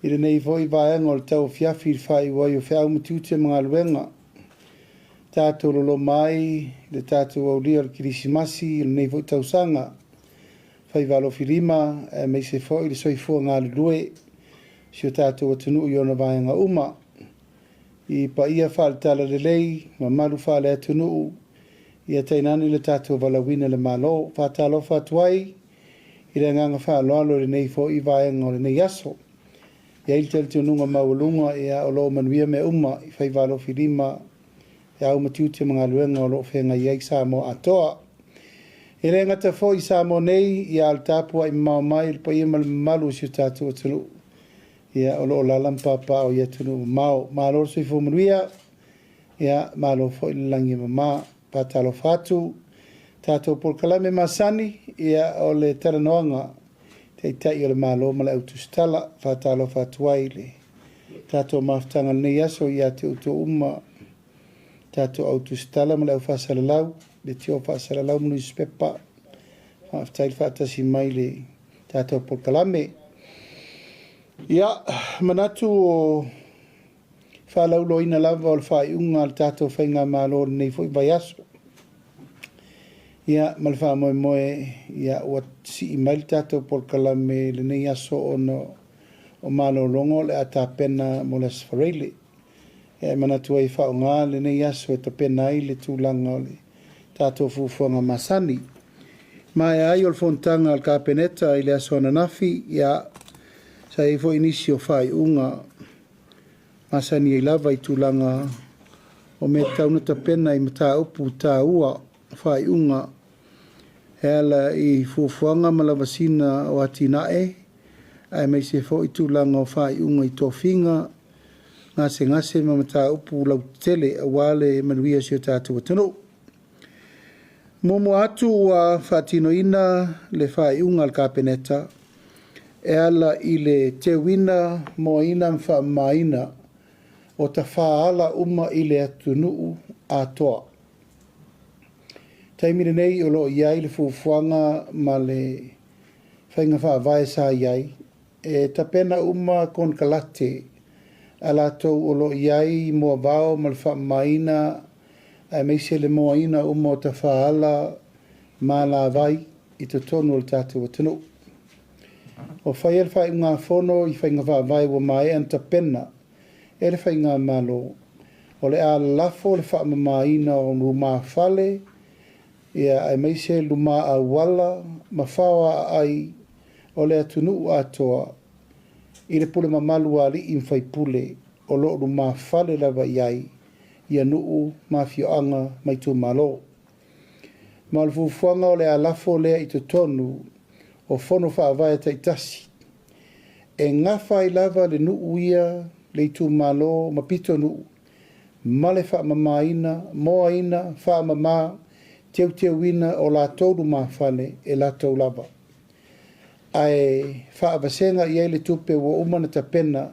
I lenei foi vaega o le tauafiafi i le faaiu ai o feau ma tiute ma galuega, tatou loloma ai le tatou aulia o le Kerisimasi i lenei foi tausaga faiva alofilima, aemaise foi le soifua galulue o si o tatou atunuu i ona vaega uma. I paia faale-Talalelei, mamalu faale-atunuu, ia tainane le tatou valaauina e le Malo. Faatalofa atu ai i le agaga faaaloalo i lenei foi vaega o lenei aso. E i ai le talitonuga maualuga, ia, o lo o manuia mea uma i faiva alofilima, feau ma tiute ma galuega o lo o feagai ai Samoa atoa. E le gata foi i Samoa nei, ia, a o le tapuai mamao mai i le paia ma le mamalu o si o tatou atunuu, ia, o lo o alaala ma papaaao i atunuu mamao. Malo le soifua manuia, ia, malo foi le lagi e mama. Faatalofa atu. Tatou polokalame masani, ia, o le talanoaga Taitai o le Malo ma le Au Tusitala. Faatalofa atu ai i le tatou mafutaga i lenei aso ia te outou uma, tatou Au Tusitala ma le Au Faasalalau, le Tio Faasalalau ma Nusipepa. Faafetai le faatasi mai i le tatou polokalame. Ia, manatu o faalauiloaina lava o le faaiuga a le tatou Faigamalo i lenei foi vaiaso. Ia, ma le faamoemoe, ia, ua sii mai le tatou polokalame i lenei aso ona o malologa o le a tapena mo le Aso Faraile. Ia, e manatu ai e faaaoga lenei aso e tapena ai le tulaga o le tatou fuafuaga masani. Maea ai o le fonotaga a le Kapeneta i le aso ananafi, ia, sa i ai foi nisi o faaiuga masani ai lava i tulaga o mea e tatau ona tapena i mataupu taua faaiuga e ala i fuafuaga ma lavasiga o atinae, aemaise foi tulaga o faaiuga i tofiga, gasegase ma mataupu lautetele aua le manuia o si o tatou atunuu. Muamua atu ua faatinoina le faaiuga a le Kapeneta e ala i le teuina, moaina ma faamamaina o tafaala uma i le atunuu atoa. Taimi lenei o lo o i ai le fuafuaga ma le faiga faavae sa i ai, e tapena uma konekarate a latou o lo o i ai moavao ma le faamamaina aemaise le moaina uma o tafaala ma alavai i totonu o le tatou atunuu. Ua faia le faaiugafono i faiga faavae ua maea ona tapena e le Faigamalo, o le a lafo le faamamaina o lumafale, ia, aemaise luma auala ma faoaaai o le atunuu atoa i le pule mamalu a alii ma faipule o lo o lumafale lava i ai ia nuu ma afioaga ma itumalo. Ma o le fuafuaga o le a lafo lea i totonu o fono faavae taitasi e gafa ai lava le nuu ia, le itumalo ma pitonuu ma le faamamaina, moaina, faamama, teuteuina o latou lumafale e latou lava. Ae faavasega i ai le tupe ua uma ona tapena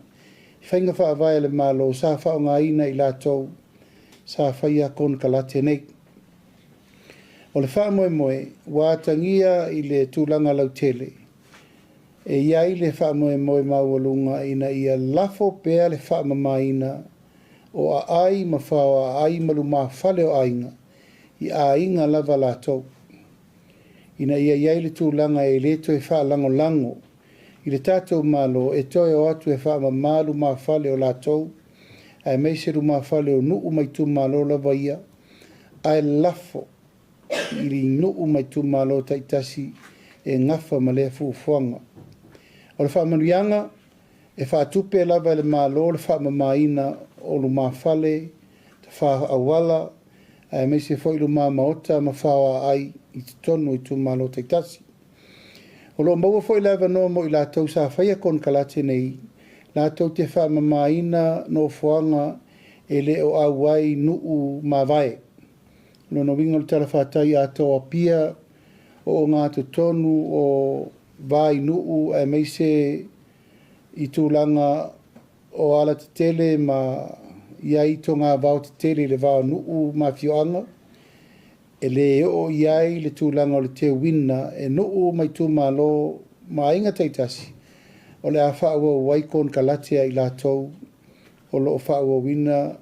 i faiga faavae a le Malo sa faaaogaina i latou sa faia konekarate nei. O le faamoemoe ua atagia i le tulaga lautele, e i ai le faamoemoe maualuga ina ia lafo pea le faamamaina o aai ma faoaai ma lumafale o aiga i aiga lava latou, ina ia i ai le tulaga e le toe faalagolago i le tatou Malo e toe o atu e faamama lumafale o latou, aemaise lumafale o nuu ma itumalo lava ia, ae lafo i nuu ma itumalo taitasi e gafa ma lea fuafuaga. O le faamanuiaga, e faatupe lava e le Malo le faamamaina o lumafale, tafa auala, aemaise foi luma maota ma faoaai i totonu o itumalo taitasi. O lo o maua foi le avanoa mo i latou sa faia konekarate nei, latou te faamamaina nofoaga e le o auai nuu mavae. O lona uiga o le talafatai atoa o Apia, o ogatotonu o Vainuu, aemaise i tulaga o alatetele ma i ai togavao tetele i le va o nuu ma afioaga, e le oo i ai le tulaga o le teuina e nuu ma itumalo ma aiga taitasi. o le a faaauau ai konekarate a i latou o lo o faaauauina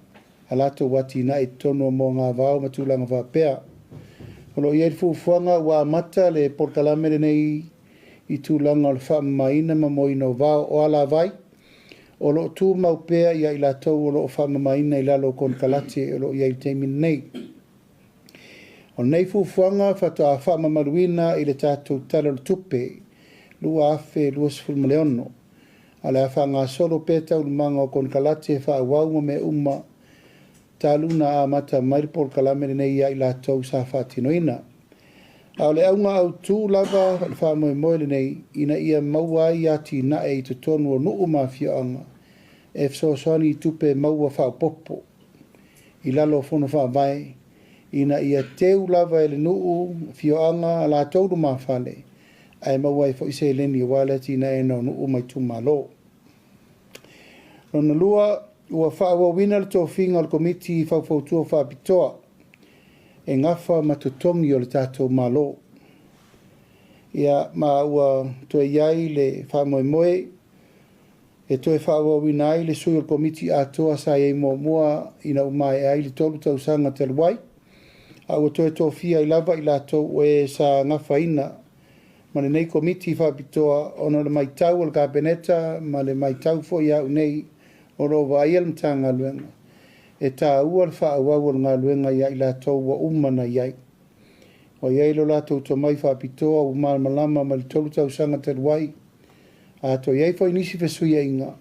a latou atinae i totonu o moagavao ma tulaga faapea. O lo o i ai le fuafuaga ua amata le polokalame lenei i tulaga o le faamamaina ma moaina o vao o alavai o lo o tumau pea ia i latou o lo o faamamaina i lalo o konekarate o lo o i ai i le taimi lenei. O lenei fuafuaga faatoa faamamaluina i le tatou Tala o le Tupe 2026, a o le a faagasolo pea taualumaga o konekarate e faaauau ma mea uma talu ona amata mai le polokalame lenei ia i latou sa faatinoina. A o le auga autu lava o le faamoemoe lenei ina ia maua ai atinae i totonu o nuu ma afioaga e fesoasoani i tupe maua faaopoopo i lalo o fono faavae ina ia teu lava e le nuu, afioaga, a latou lumafale ae maua ai foi seleni aua le atinaeina o nuu ma itumalo. Lona lua, ua faaauauina le tofiga o le Komiti Faufautua Faapitoa e gafa ma totogi o le tatou Malo. Ia, ma ua toe i ai le faamoemoe e toe faaauauina ai le sui o le Komiti atoa sa i ai muamua ina ua maea ai le 3 tausaga talu ai, a ua toe tofia ai lava i latou o e sa gafaina ma lenei Komiti Faapitoa ona o le matau a le Kapeneta ma le matau foi a au nei o lo o vaaia le Matagaluega, e taua le faaauau o le galuega ia i latou ua uma ona i ai. Ua i ai lo latou tomai faapitoa ua malamalama mai le 3 tausaga talu ai, a toe i ai foi nisi fesuiaiga,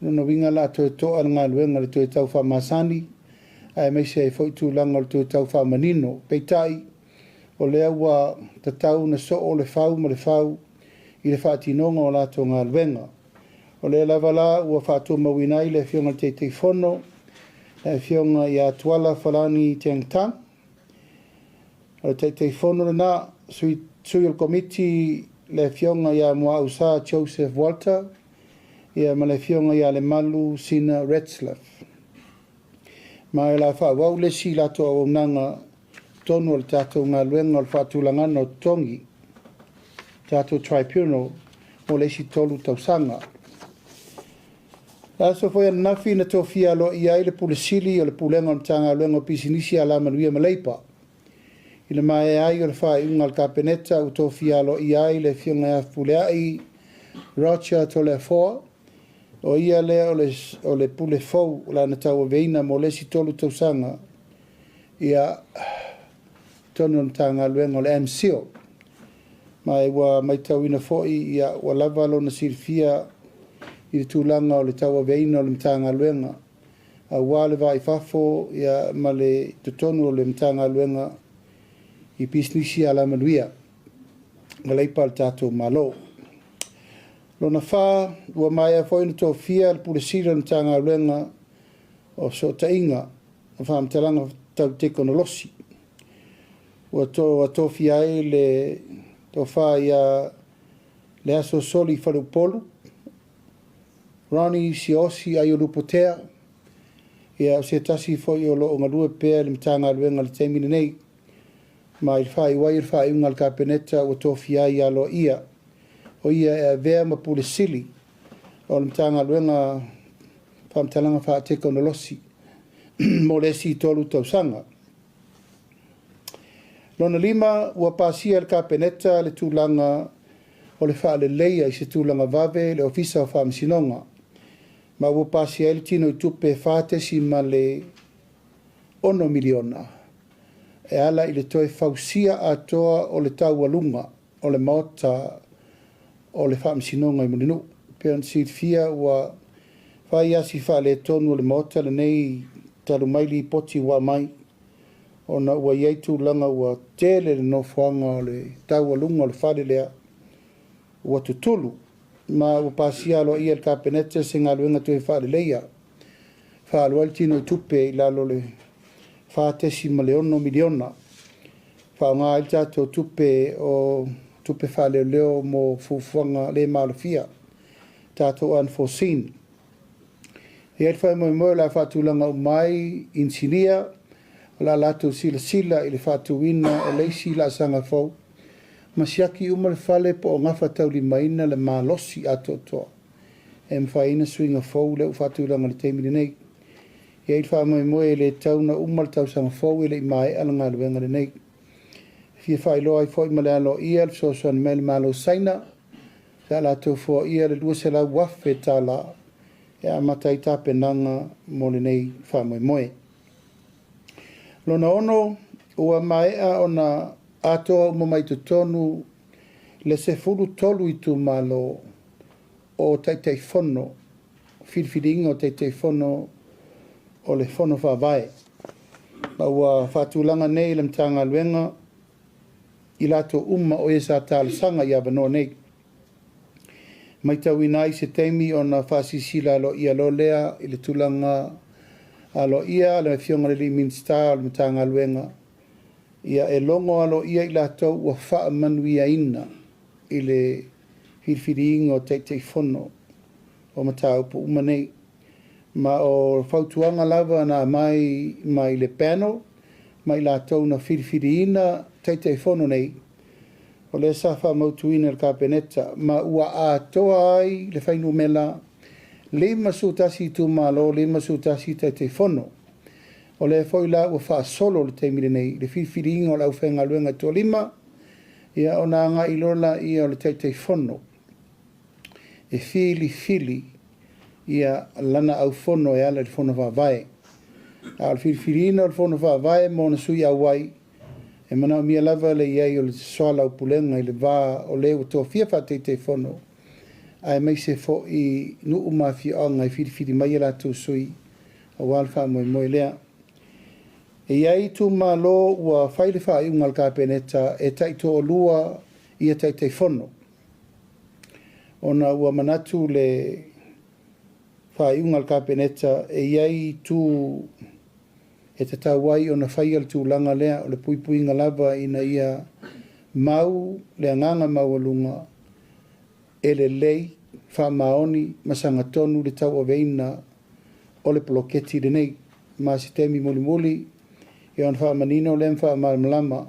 lona uiga o le a toe to'a le galuega i le toe tau faamasani, aemaise ai foi tulaga o le toe tau faamanino. Peitai, o lea ua tatau ona soo le fau ma le fau i le faatinoga o latou galuega. O lea lava la ua faatumauina ai le Afioga i le Taitaifono, le Afioga ia Tuala Falani Tengtang. O le Taitaifono lena, sui o le Komiti le Afioga ia Muausā Joseph Walter, ia ma le Afioga ia Lemalu Sina Retzlaff. Ma o le a faaauau le isi latou auaunaga totonu o le tatou galuega o le faatulagaga o totogi, tatou tribunal, mo le isi 3 tausaga. Le aso foi ananafi na tofia aloaia ai le Pule Sili o le Pulega o le Matagaluega o Pisinisi Alamanuia ma Leipa. I le maea ai o le faaiuga a le Kapeneta ua tofia aloaia ai le Afioga ia Fepuleai Roger Toleafoa, o ia lea o le pule fou o le a na tauaveina mo le isi 3 tausaga ia totonu o le Matagaluega o le MCIL. Ma ua matauina foi ia ua lava lona silafia i le tulaga o le tauaveina o le Matagaluega aua le va i fafo ia ma le totonu o le Matagaluega i pisinisi alamanuia ma leipa a le tatou Malo. Lona 4, ua maea foi ona tofia le Pule Sili o le Matagaluega o Fesootaiga ma Faamatalaga Tau Tekonolosi. Ua tofia ai le tofa ia Leaso Soli Faleupolu, Ronnie Siosi Aiolupotea, ia o se tasi foi o lo o galue pea i le Matagaluega i le taimi lenei. Ma i le faaiu ai o le faaiuga a le Kapeneta ua tofia ai aloaia, o ia e avea ma Pule Sili o le Matagaluega Faamatalaga Faatekonolosi mo le isi 3 tausaga. Lona 5, ua pasia e le Kapeneta le tulaga o le faaleleia i se tulaga vave le Ofisa o Faamasinoga, ma ua pasia ai le tino i tupe $4.6 miliona e ala i le toe fausia atoa o le taualuga o le maota o le Faamasinoga i Mulinuu. Pe ona silafia ua fai asi faaletonu o le maota lenei talu mai lipoti ua mai, ona ua i ai tulaga ua tele le nofoaga o le taualuga o le fale lea ua tutulu, ma ua pasia aloaia e le Kapeneta se galuega toe faaleleia faalua ai le tino i tupe i lalo o le $4.6 miliona faaaoga ai le tatou tupe o tupe faaleoleo mo fuafuaga le maalofia, tatou unforeseen. E i ai le faamoemoe o le a faatulaga uma ai inisinia o le a latou silasila i le faatuina o le isi laasaga fou ma siaki uma le fale po o gafataulimaina le malosi atoatoa. e mafai ai ona suiga fou lea ua faatulaga i le taimi lenei. E i ai le faamoemoe e le tatau ona uma le tausaga fou e le i maea le galuega lenei. E fia faailoa ai foi ma le aloaia le fesoasoani mai a le Malo o Saina sa latou foaia le $200,000 e amata ai tapenaga mo lenei faamoemoe. Lona ono, ua maea ona atoa uma mai totonu le 13 itumalo o Taitaifono, filifiliga o Taitaifono o le Fono Faavae, ma ua faatulaga nei le Matagaluega i latou uma o e sa talosaga i avanoa nei. Matauina ai se taimi ona faasilasila aloaia loa lea i le tulaga aloaia a le Afioga i le Minisita o le Matagaluega, ia e logo aloaia i latou ua faamanuiaina i le filifiliina o Taitaifono o mataupu uma nei. Ma o fautuaga lava na aumai mai le panel ma i latou na filifiliina Taitaifono nei, o lea sa faamautuina e le Kapeneta, ma ua atoa ai le fuainumera 51 itumalo, 51 Taitaifono. O lea foi la ua faasolo le taimi lenei le filifiliina o le aufaigaluega e toalima, ia ona agai loa laia o le Taitaifono e filifili ia lana aufono e ala i le Fono Faavae. A o le filifiliina o le Fono Faavae mo ona sui auai, e manaomia lava le i ai o le soalaupulega i le va o le ua tofia faa-Taitaifono, aemaise foi nuu ma afioaga e filifili mai a latou sui aua le faamoemoe lea. E i ai itumalo ua fai le faaiuga a le Kapeneta e taitoalua ia Taitaifono, ona ua manatu le faaiuga a le Kapeneta e i ai itu e tatau ai ona faia le tulaga lea o le puipuiga lava ina ia mau le agaga maualuga e lelei, faamaoni ma sagatonu le tauaveina o le poloketi lenei. Ma se taimi mulimuli ia ona faamanino lea ma faamalamalama,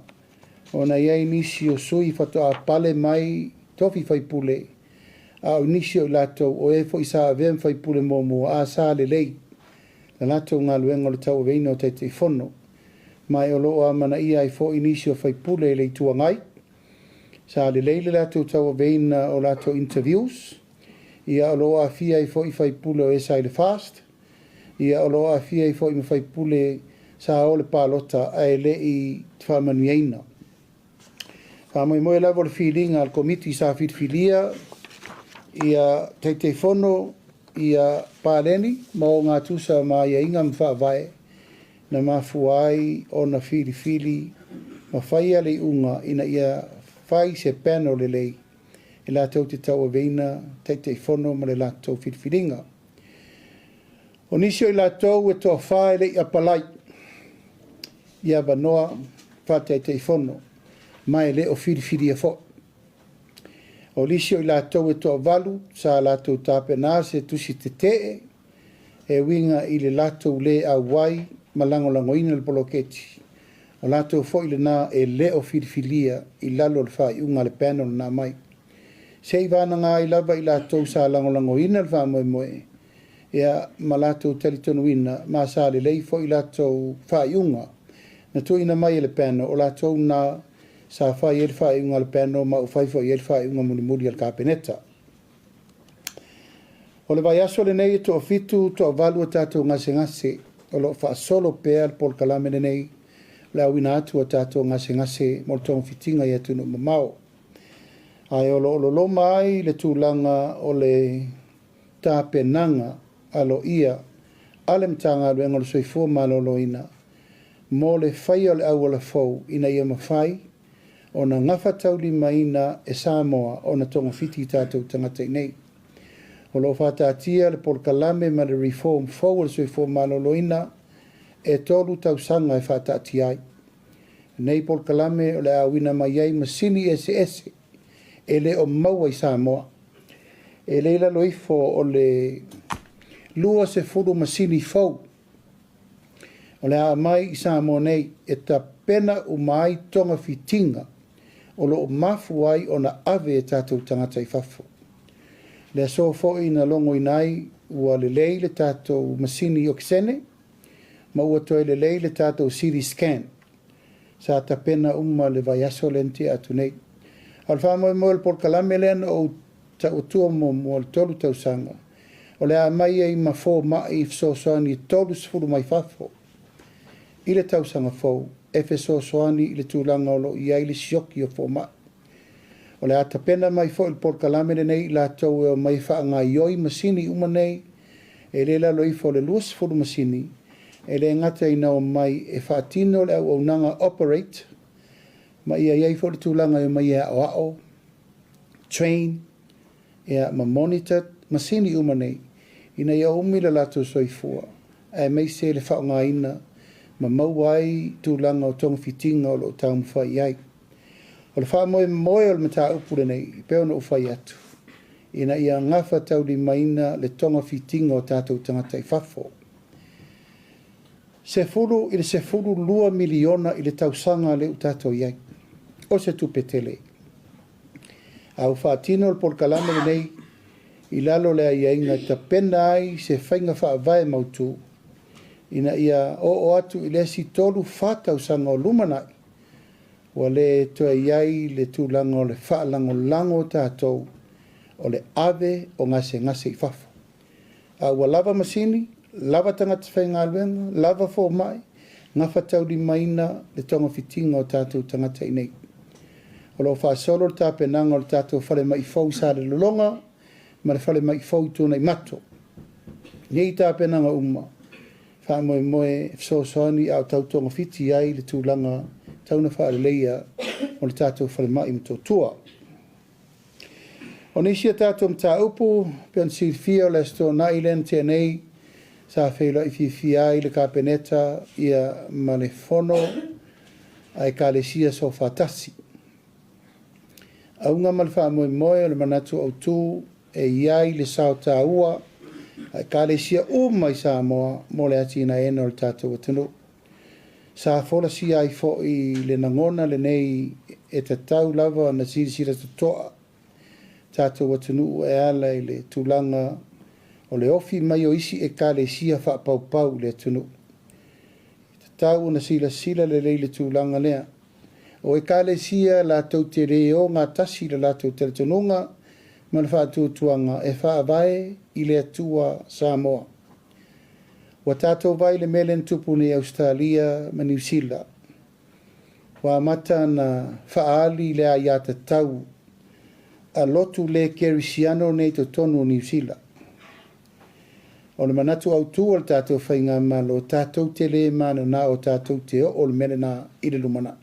ona e i ai nisi o sui faatoa pale mai tofi faipule, a o nisi o i latou o e foi sa avea ma faipule muamua, a sa lelei la latou galuega o le tauaveina o Taitaifono. Ma o lo o amanaia ai foi nisi o faipule i le Itu Agai, sa lelei le latou tauaveina o latou interviews, ia o lo o aafia ai foi faipule o e sa i le FAST, ia o lo o aafia ai foi ma faipule sa o le palota ae le i faamanuiaina. Faamoemoe lava o le filiga a le Komiti sa filifilia ia Taitaifono ia paleni ma ogatusa ma aiaiga ma faavae na mafua ai ona filifili ma faia le iuga ina ia fai se panel lelei e latou te tauaveina Taitaifono ma le latou filifiliga. O nisi o i latou e toafa e le i apalai i avanoa faa-Taitaifono ma e le o filifilia foi. O nisi o i latou e toavalu sa latou tapena se tusi tetee e uiga i le latou le auai ma lagolagoina le poloketi. O latou foi lena e le o filifilia i lalo o le faaiuga a le panel na aumai. Se i vanaga ai lava i latou sa lagolagoina le faamoemoe ia ma latou talitonuina ma sa lelei foi latou faaiuga na tuuina mai e le panel, o latou na sa fai ai le faaiuga a le panel ma ua fai foi i ai le faaiuga mulimuli a le Kapeneta. O le vaiaso lenei e toafitu, toavalu a tatou gasegase o lo o faasolo pea le polokalame lenei o le auina atu o tatou gasegase mo le togafitiga i atunuu mamao. Ae o lo o loloma ai le tulaga o le tapenaga aloaia a le Matagaluega o le Soifua Maloloina mo le faia o le auala fou ina ia mafai ona gafataulimaina e Samoa ona togafiti i tatou tagata i nei. O lo o faataatia le polokalame ma le reform fou o le Soifua Maloloina e 3 tausaga e faataatia ai. Lenei polokalame o le a auina mai ai masini eseese e le o maua i Samoa. E le i lalo ifo o le 20 masini fou o le a aumai i Samoa nei e tapena uma ai togafitiga o lo o mafua ai ona ave e tatou tagata i fafo. Le aso foi na logoina ai ua lelei le tatou masini okesene ma ua toe lelei le tatou CT scan sa tapena uma le vaiaso lea na tea atu nei. A o le faamoemoe o le polokalame lea na ou tauatua muamua le 3 tausaga, o le a aumai ai ma fomai fesoasoani e 30 mai fafo i le tausaga fou e fesoasoani i le tulaga o lo o i ai le sioki o fomai. O le a tapena mai foi le polokalame lenei i latou e omai e faagaoioi masini uma nei, e le lalo ifo o le 20 masini, e le gata ina omai e faatino le auaunaga operate, ma ia i ai foi le tulaga e omai e aoao, train, ia, ma monitor masini uma nei, ina ia umi le latou soifua, aemaise le faaaogaina ma maua ai tulaga o togafitiga o lo o taumafai i ai. O le faamoemoe o le mataupu lenei, e pei ona ou fai atu, ina ia gafataulimaina le togafitiga o tatou tagata i fafo. 10 i le 12 miliona i le tausaga lea ua tatou i ai. O se tupe tele. A ua faatino le polokalame lenei i lalo o le aiaiga e tapena ai se faiga faavae mautu ina ia oo atu i le isi 3 4 tausaga o lumanai, ua le toe i ai le tulaga o le faalagolago o tatou o le ave o gasegase i fafo. A ua lava masini, lava tagata faigaluega, lava fomai, gafataulimaina le togafitiga o tatou tagata i nei. O lo o faasolo le tapenaga o le tatou falemai fou i Salelologa ma le falemai fou i Tuanaimato. Nei tapenaga uma, faamoemoe e fesoasoani a o tau togafiti ai le tulaga tauna faaleleia o le tatou falemai i Motootua. O nisi o tatou mataupu, pei ona silafia o le Aso Toonai lea na tea nei, sa feiloai fiafia ai le Kapeneta ia ma le Fono a Ekalesia Soofaatasi. Auga ma le faamoemoe o le manatu autu e i ai le sao taua a Ekalesia uma i Samoa mo le atinaeina o le tatou atunuu. Sa folasia ai foi le lagona lenei e tatau lava ona silasila totoa tatou atunuu e ala i le tulaga o le ofi mai o isi ekalesia faapaupau i le atunuu. E tatau ona silasila lelei i le tulaga lea. O ekalesia latou te le ogatasi i le latou talitonuga ma le faatuatuaga e faavae i le Atua Samoa. Ua tatou vaai i le mea lea na tupu nei i Ausetalia ma Niu Sila. Ua amata ona faaali le aiatatau a lotu le kerisiano nei i totonu o Niu Sila. O le manatu autu o le tatou faigamalo, tatou te le mananao tatou te oo le mea lena i le lumanai.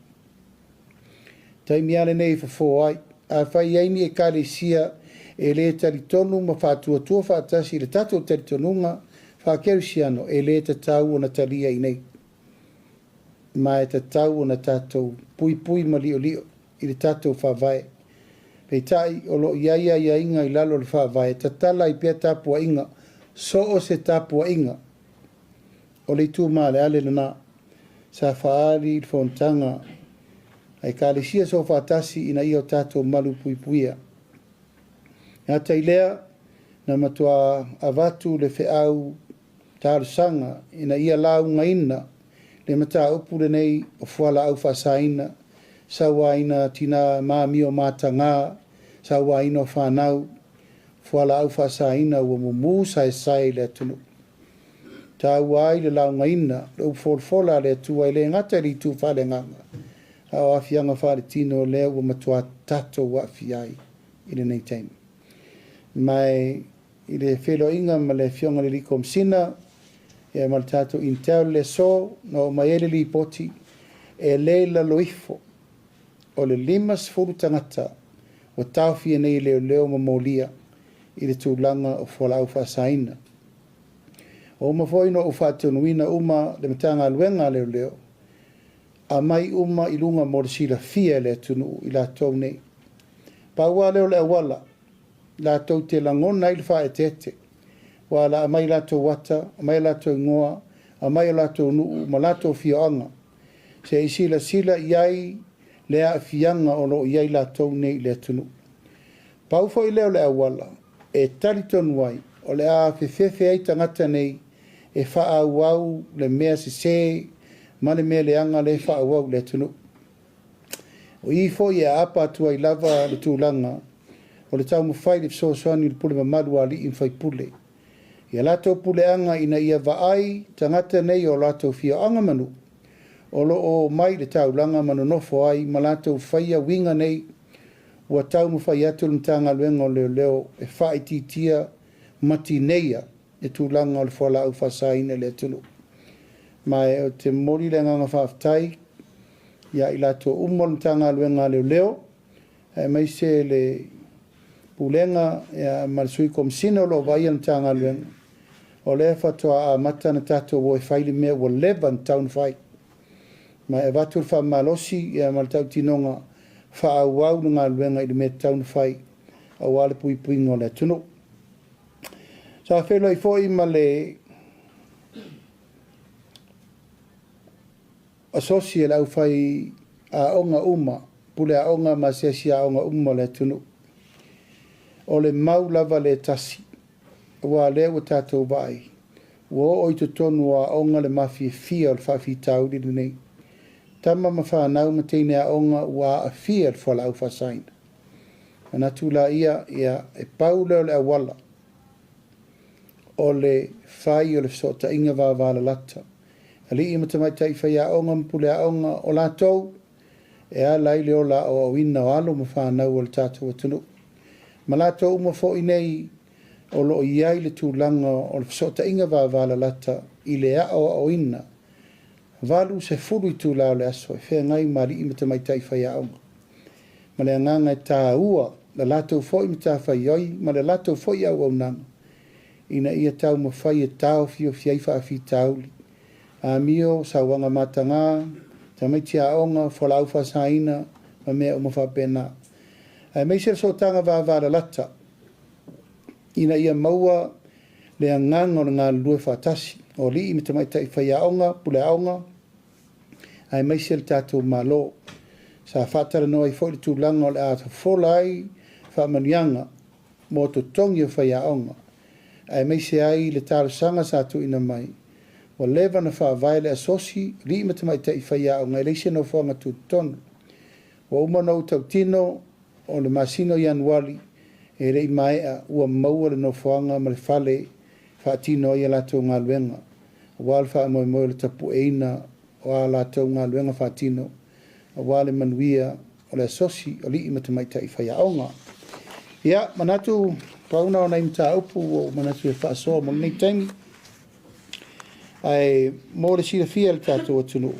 Taimi lava lenei e fofo ai, afai e i ai ni ekalesia e le talitonu ma faatuatua faatasi i le tatou talitonuga faakerisiano, e le tatau ona talia i nei. Ma e tatau ona tatou puipui ma liolio i le tatou faavae. Peitai, o lo o i ai aiaiga i lalo o le faavae, tatala ai pea tapuaiga, so o se tapuaiga. O le itu maaleale lena sa faaali i le fonotaga a Ekalesia Soofaatasi ina ia o tatou malupuipuia. E gata i lea, na matua avatu le feau talosaga ina ia laugaina le mataupu lenei o fualaau faasaina, sauaina tina ma amio mataga, sauaina o fanau, fualaau faasaina ua mumu saesae i le atunuu. Taua ai le laugaina le upu folafola a le Atua e le gata i le itu faaleagaga, a o aafiaga faaletino lea ua matua tatou aafia ai i lenei taimi. Ma i le feiloaiga ma le Afioga i le Alii Komesina ia ma le tatou Intel le aso na oo mai ai le lipoti, e le i lalo ifo o le 50 tagata ua taofia nei e leoleo ma molia i le tulaga o fualaau faasaina. Ua uma foi ona ou faatonuina uma le Matagaluega a Leoleo, aumai uma i luga mo le silafia e le atunuu i latou nei. Pau lava lea o le auala latou te lagona ai le faaeteete, ua la aumai latou ata, aumai latou igoa, aumai o latou nuu ma latou afioaga, se i silasila i ai le aafiaga o lo o i ai latou nei i le atunuu. Pau foi lea o le auala e talitonu ai o le a fefefe ai tagata nei e faaauau le mea sese ma le mea leaga lea e faaauau i le atunuu. O i foi e aapa atu ai lava le tulaga o le taumafai i le fesoasoani i le pule mamalu a alii ma faipule i a latou puleaga ina ia vaai tagata nei o latou afioaga ma nuu o lo o omai i le taulaga ma nonofo ai ma latou faia uiga nei ua taumafai atu le Matagaluega o Leoleo e faaitiitia ma tineia le tulaga o le fualaau faasaina i le atunuu. Ma ou te momoli le agaga faafetai ia i latou uma o le Matagaluega a Leoleo, aemaise le Pulega ma le Sui Komesina o lo o vaaia le Matagaluega, o lea faatoa amata ona tatou o e fai le mea ua leva ona tatau ona fai. Ma e avatu le faamalosi ma le tautinoga, faaauau le galuega i le mea e tatau ona fai aua le puipuiga o le atunuu. Sa feiloai foi ma le asosi a le aufaiaoga uma, pule aoga ma asiasi aoga uma o le atunuu. O le mau lava lea e tasi, aua o lea ua tatou vaai, ua oo i totonu o aoga le mafiafia o le faafitauli lenei. Tama ma fanau ma teine aoga ua aafia i le fualaau faasaina. Manatu laia, ia, e pau lea o le auala o le fai o le fesootaiga vavalalata. Alii ma tamaitai faiaoga ma puleaoga, o latou e ala ai le ola aoaoina o alo ma fanau o le tatou atunuu. Ma latou uma foi nei o lo o i ai le tulaga o le fesootaiga vavalalata i le aoaoina 80 itula o le aso e feagai ma alii ma tamaitai faiaoga. Ma le agaga e taua la latou foi matafaioi ma le latou foi auaunaga ina ia taumafai e taofiofi ai faafitauli, amio, sauaga mataga, tamaiti aoga, fualaau faasaina ma mea uma faapena. Aemaise le sootaga vavalalata ina ia maua le agaga o le galulue faatasi o alii ma tamaitai faiaoga, puleaoga, aemaise le tatou Malo. Sa faatalanoa ai foi le tulaga o le a fofola ai faamanuiaga mo totogi o faiaoga, aemaise ai le talosaga sa tuuina mai, ua leva ona faavae le asosi alii ma tamaitai faiaoga e leai se nofoaga tutotonu. Ua uma ona ou tautino o le masina o Ianuari e le i maea ua maua le nofoaga ma le fale e faatino ai a latou galuega, aua le faamoemoe o le tapueina o a latou galuega faatino aua le manuia o le asosi o alii ma tamaitai faiaoga. Ia, manatu pau na o nai mataupu ua ou manatu e faasoa mo lenei taimi. Ae mo le silafia e le tatou atunuu,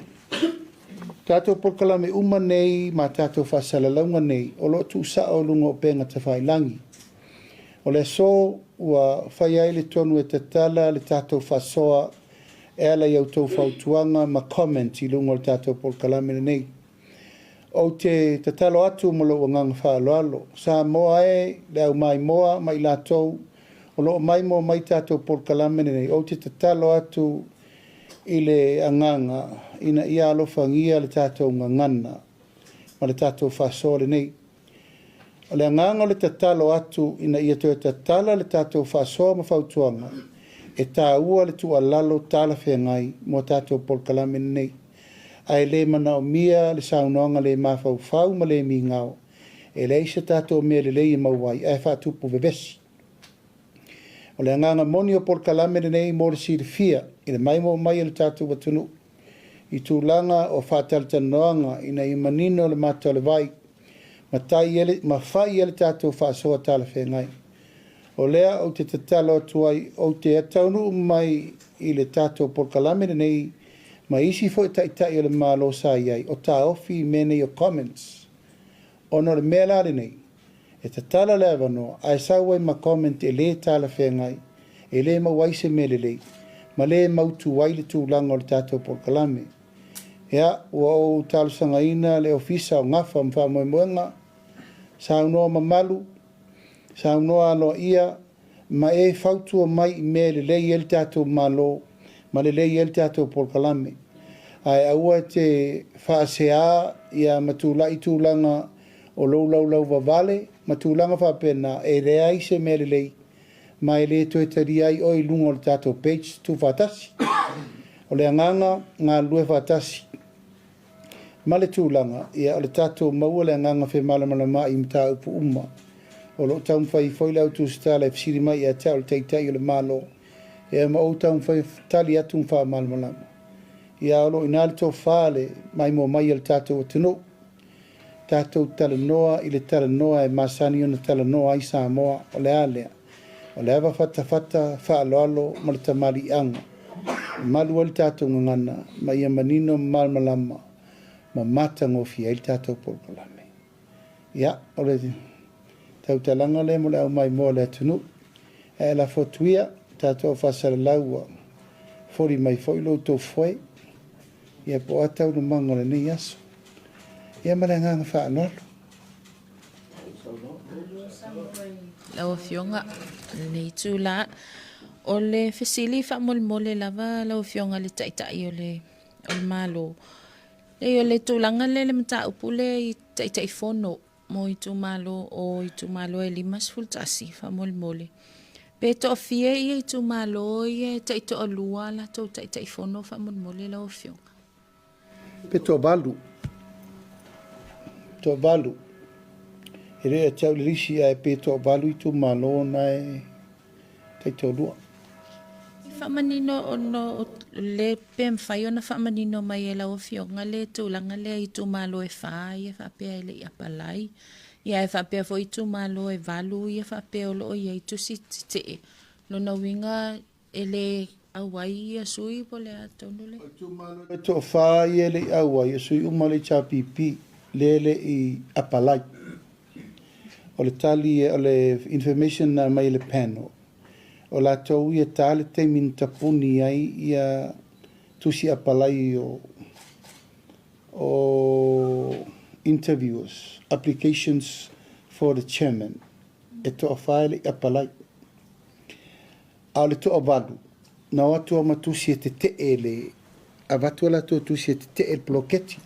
tatou polokalame uma nei ma tatou faasalalauga nei o lo o tuusao i luga o upega tafailagi. O le aso ua fai ai le tonu e tatala le tatou faasoa e ala i a outou fautuaga ma comment i luga o le tatou polokalame lenei. Ou te tatalo atu ma lou agaga faaaloalo, Samoa e, le au maimoa ma i latou o lo o maimoa mai tatou polokalame lenei, ou te tatalo atu i le agaga ina ia alofagia le tatou gagana ma le tatou faasoa lenei. O le agaga o le tatalo atu ina ia toe tatala le tatou faasoa ma fautuaga, e taua le tuualalo talafeagai mo tatou polokalame lenei. Ae le manaomia le saunoaga le mafaufau ma le migao, e leai se tatou mea lelei e maua ai, ae faatupu vevesi. O le agaga moni o polokalame lenei mo le silafia i le maimoa mai a le tatou atunuu i tulaga o faatalatalanoaga ina ia manino le mata o le vai ma tai ai ma fai ai le tatou faasoa talafeagai. O lea ou te tatalo atu ai, ou te taunuu mai i le tatou polokalame lenei ma isi foi taitai o le Malo sa i ai, o taofi i mea nei o comments. Ona o le mea la lenei, e tatala le avanoa ae sau ai ma comment e le talafeagai, e le maua ai se mea lelei, ma le mautu ai le tulaga o le tatou polokalame. Ia, ua ou talosagaina le Ofisa o Gafa ma Faamoemoega, saunoa mamalu, saunoa aloaia, ma e fautua mai i mea e lelei ai le tatou Malo ma lelei ai le tatou polokalame. Ae aua e te faasea ia ma tulai tulaga o lou laulau vavale ma tulaga faapena, e leai se mea lelei. Ma e le toe talia ai oe i luga o le tatou page tuufaatasi. O le agaga, galulue faatasi. Ma le tulaga, ia, o le tatou maua le agaga femalamalamaai i mataupu uma. O lo o taumafai foi le au tusitala e fesili mai ia te au le Taitai o le Malo, ia ma ou taumafai e tali atu ma faamalamalama. Ia, o lo o i ina le tofa le maimoa mai a le tatou atunuu. Tatou talanoa i le talanoa e masani ona talanoa ai Samoa, o le a lea? O le ava fatafata, faaaloalo ma le tamaliiaga e malu ai le tatou gagana ma ia manino ma malamalama ma matagofie ai le tatou polokalame. Ia, o le tautalaga lea mo le aumaimoa a le atunuu. Ae lafo atu ia, tatou au faasalalau ua foli mai foi lo outou foe, ia po o a taualumaga o lenei aso. Ia ma le agaga faaaloalo. Lau Afioga i lenei itula, o le fesili faamolemole lava lau Afioga i le Taitai o le Malo. Leai o le tulaga lea i le mataupu lea i Taitaifono mo itumalo o itumalo e 51 faamolemole. Pe toafia ia itumalo ia e taitoalua a latou Taitaifono faamolemole lau Afioga? Pe toavalu. Toavalu. E le ia te au le lisi ae pe toavalu itumalo na e taitoalua. E faamanino ona o le pe mafai ona faamanino mai e lau Afioga le tulaga lea i itumalo e fa ia faapea e le i apalai, ia ae faapea foi itumalo e valu ia faapea o lo o i ai tusi tetee. Lona uiga E le auai ia sui po o le a tonu le. O itumalo e toafa ia e le i auai, o sui uma o le HRPP lea e le i apalai. O le tali, o le information na aumai e le panel, o latou ia ta le taimi na tapuni ai ia tusi apalai o o interviewers, applications for the chairman, e toafa e le i apalai. A o le toavalu, na o atu a ma tusi e tetee le, avatu a latou tusi e tetee le poloketi.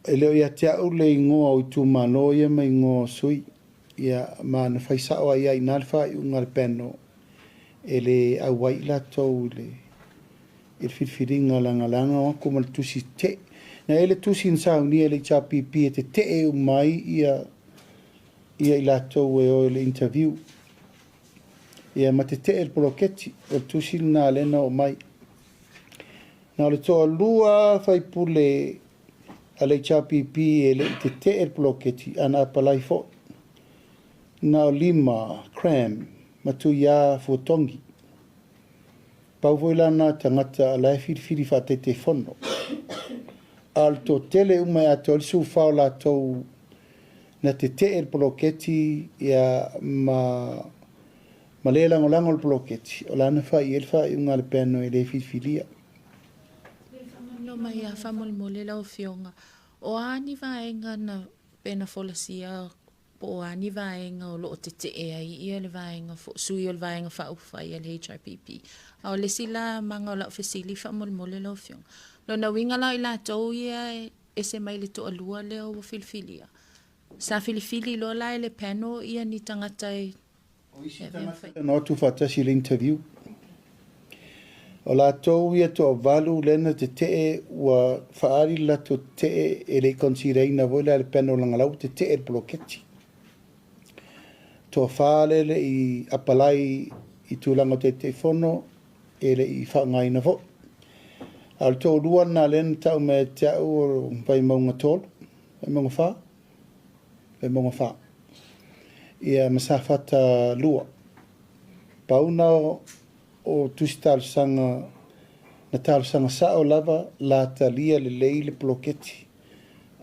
E le o ia te au le igoa o itumalo ia ma igoa o sui, ia, ma na fai sao ai lava i ina le faaiuga a le panel e le auai i latou i le, i le filifiliga leaga o atu ma le tusi tetee. Na i ai le tusi na saunia e le HRPP e tetee uma ai ia, ia i latou e o i le interview. Ia ma tetee le poloketi, o le tusi lena lea na oo mai. Na o le toalua faipule a le HRPP e le i tetee le poloketi, a na apalai foi. Na o Lima, Cram, ma Tuiā Fuatongi. Pau foi la na tagata la e filifili faa-Taitaifono. A o le toatele uma e atoa ai le 14 o latou na tetee le poloketi ia ma ma le lagolago le poloketi, o la na fai i ai le faaiuga a le panel e le filifilia. Pe faamanino mai lava faamolemole lau Afioga, o a ni vaega na pe na folasia po o a ni vaega o lo o tetee ai ia le vaega sui o le Vaega Faaupufai a le HRPP. A o le isi la maga o lau fesili faamolemole lau Afioga, lona uiga la o i latou ia e ese mai le toalua lea ua filifilia, sa filifili loa la e le panel ia ni tagata e O isi tagata na o atu faatasi i le interview. O latou ia toavalu lea na tetee ua faaali le latou tetee e le i consider ina foi la e le panel leaga la ua tetee le poloketi. Toafa lea e le i apalai i tulaga o Taitaifono e le i faaaogaina foi. A o le toalua lena lea na tau mai ia te au o Vaimauga 3, Vaimauga 4, Vaimauga 4. Ia ma Safata 2. Pau na o tusi talosaga na talosaga sao lava la talia lelei le poloketi.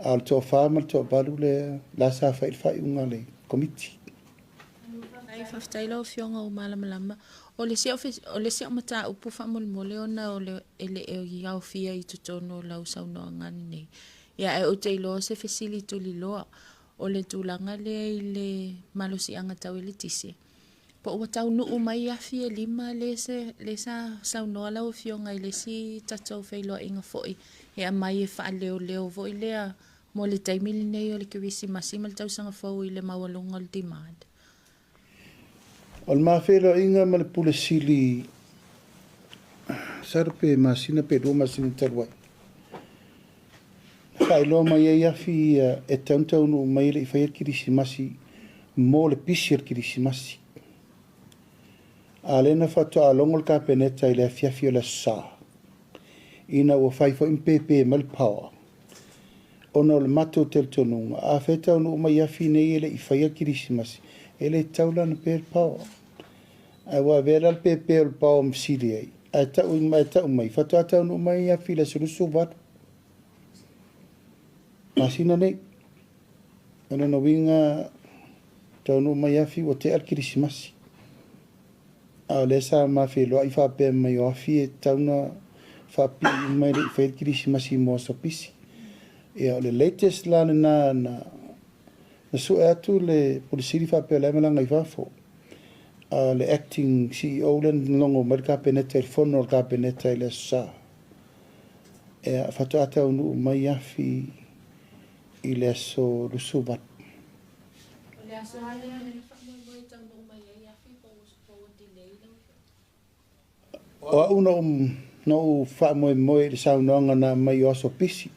A o le toafa ma le toavalu lea la sa fai i le faaiuga a le Komiti. Faafetai, faafetai lau Afioga ua malamalama. O le isi o le isi au mataupu faamolemole ona o le e le i aofia i totonu o lau saunoaga lenei. Ia ae ou te iloa o se fesili tuliloa, o le tulaga lea i le malosiaga tau eletise, po ua taunuu mai afi e lima lea se lea sa saunoa lau Afioga i le isi tatou feiloaiga foi e aumai e faaleoleo foi lea mo le taimi lenei o le Kerisimasi ma le tausaga fou i le maualuga o le demand. O le ma feiloaiga ma le Pule Sili masalo pe masina pe lua masina talu ai, na faailoa mai ai afi ia e tatau ona taunuu mai e le i faia le Kerisimasi mo le pisi o le Kerisimasi. A lea na faatoa logo le Kapeneta i le afiafi o le Aso Sa, ina ua fai foi ma pēpē mai le power, ona o le matou talitonuga, afai e taunuu mai afi nei e le i faia le Kerisimasi, e le tatau la ona pe le power. Ae ua avea la le pēpē o le power ma fesili ai, ae tau, ae tau mai, faatoa taunuu mai afi i le aso 28 masina nei. O lona uiga, taunuu mai afi ua tea le Kerisimasi. A o lea sa ma feiloai faapea mai o afi e tatau ona faapipii uma e le i faia le Kerisimasi mo aso pisi. Ia, o le latest la lena na sue atu le Pule Sili faapea o la e malaga i fafo. A o le acting CEO lea na logo mai le Kapeneta i le fono a le Kapeneta i le Aso Sa. Ia, faatoa taunuu mai afi i le aso 28. O le aso lea e faamoemoe e taunuu mai ai afi po ua delay lau afioga? O au na ou faamoemoe i le saunoaga na aumai o aso pisi.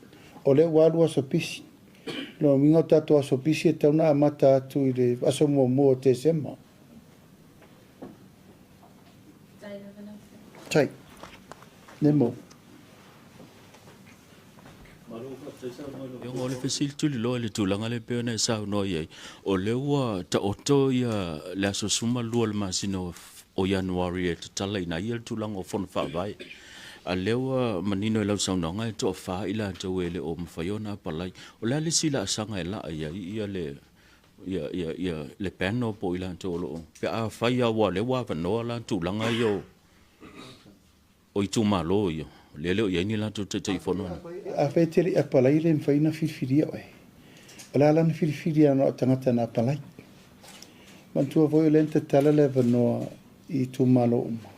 O lea ua alu aso pisi. O lona uiga o tatou aso pisi e tatau ona amata atu i le aso muamua o Tesema. Tai lava lau afioga. Tai. Nemo. Afioga o le fesili tuliloa i le tulaga lea pei ona e saunoa i ai, o lea ua taoto ia le aso 12 o le masina o Ianuari e tatalaina ai le tulaga o Fono Faavae. A lea ua manino i lau saunoaga e toafa i latou e le o mafai ona apalai. O le a le isi laasaga e laa i ai ia le ia ia ia le panel po o i latou o lo o pe afai lava aua o lea ua avanoa la tulaga ia o O itumalo ia, lea e le o i ai ni latou Taitaifono na. Afai e te le i apalai e le mafai ona filifilia oe. O le a la ona filifilia na o tagata na apalai. Manatua foi o lea na tatala le avanoa i itumalo uma.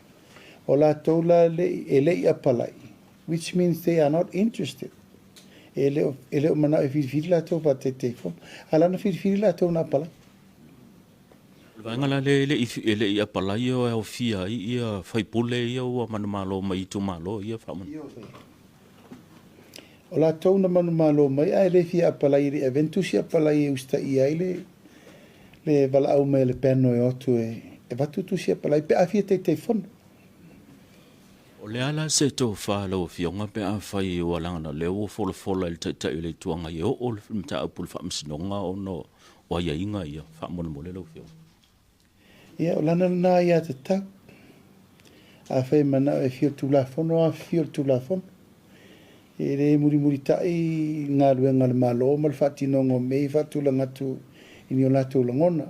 O latou la e le i apalai, which means they are not interested. E le o, e le o manao e filifili latou faa-Taitaifono. A la ona filifili latou na apalai. O le vaega la lea e le i, e le i apalai e aofia ai ia faipule ia ua manumalo mai itumalo ia faamolemole. O latou na manumalo mai ae le fia apalai e le i avea ni tusi apalai e usitaia ai le, le valaau mai a le panel e o atu e avatu tusi apalai pe a fia Taitaifono. O le a la se tofa lau Afioga pe afai ua laga o lea ua folafola e le Taitai o le Itu Agai e oo le mataupu i le Faamasinoga ona o aiaiga ia? Faamolemole lau Afioga. Ia, o lana lena aiatatau. Afai e manao e afio i le Tulafono, afifio i le Tulafono. E le mulimulitai galuega a le Malo ma le faatinoga o mea ia e faatulaga atu i ni o latou lagona.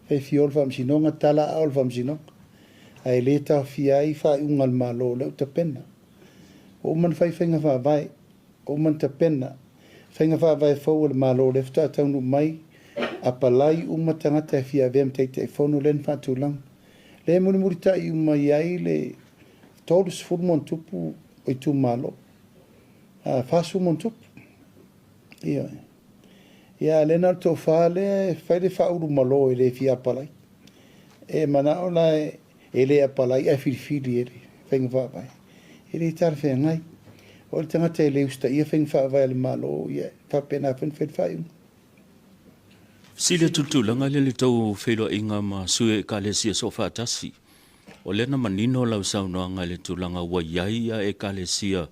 Fai fio o le Faamasinoga, tala aao o le Faamasinoga. Ae le taofia ai faaiuga a le Malo o lea ua tapena. Ua uma ona fai faiga faavae, ua uma ona tapena faiga faavae fou a le Malo o lea faatoa taunuu mai, apalai uma tagata e fia avea ma Taitaifono lea na faatulaga. Lea e mulimulitai uma i ai le 30 ma ona tupu o itumalo, 40 ma ona tupu. Ioe. Ia, a lea na o le tofa lea e fai le faaulumalo e le fia apalai. E manao la e le apalai ae filifili e le faiga faavae. E le talafeagai. O le tagata e le usitaia faiga faavae a le Malo, ia e faapena foi ona fai le faaiuga. Fesili atu i le tulaga lea i le tou feiloaiga ma sui o Ekalesia Soofaatasi. O lea na manino lau saunoaga i le tulaga ua i ai ia Ekalesia